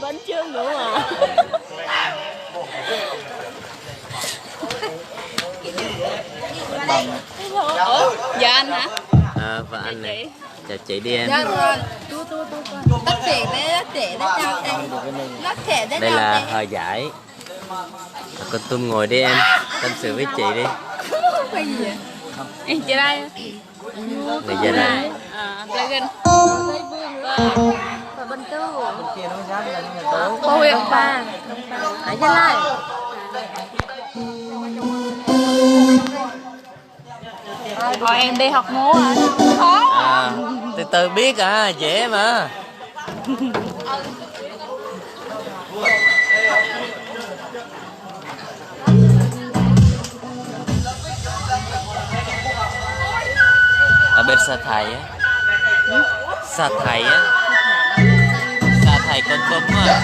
Bánh trưng đúng không ạ? Dạ anh hả? Ờ, và anh này. Chào chị đi em. Dạ rồi. Tắt đèn đấy, đèn đấy chào em. Nó sẽ đấy. Đây là Hòa Giải. Con Tum ngồi đi em. Tâm sự với chị đi. Cái gì vậy? Em chị đây. Người dân này. À, Dragon. Và Bình Tư. Cô huyện ba. Ở Gia Lai. Ôi, em đi học múa hả? Khó. À, từ từ biết à, dễ mà. Ở bên Sa Thầy á. Sa Thầy á. Sa Thầy Kon Tum á.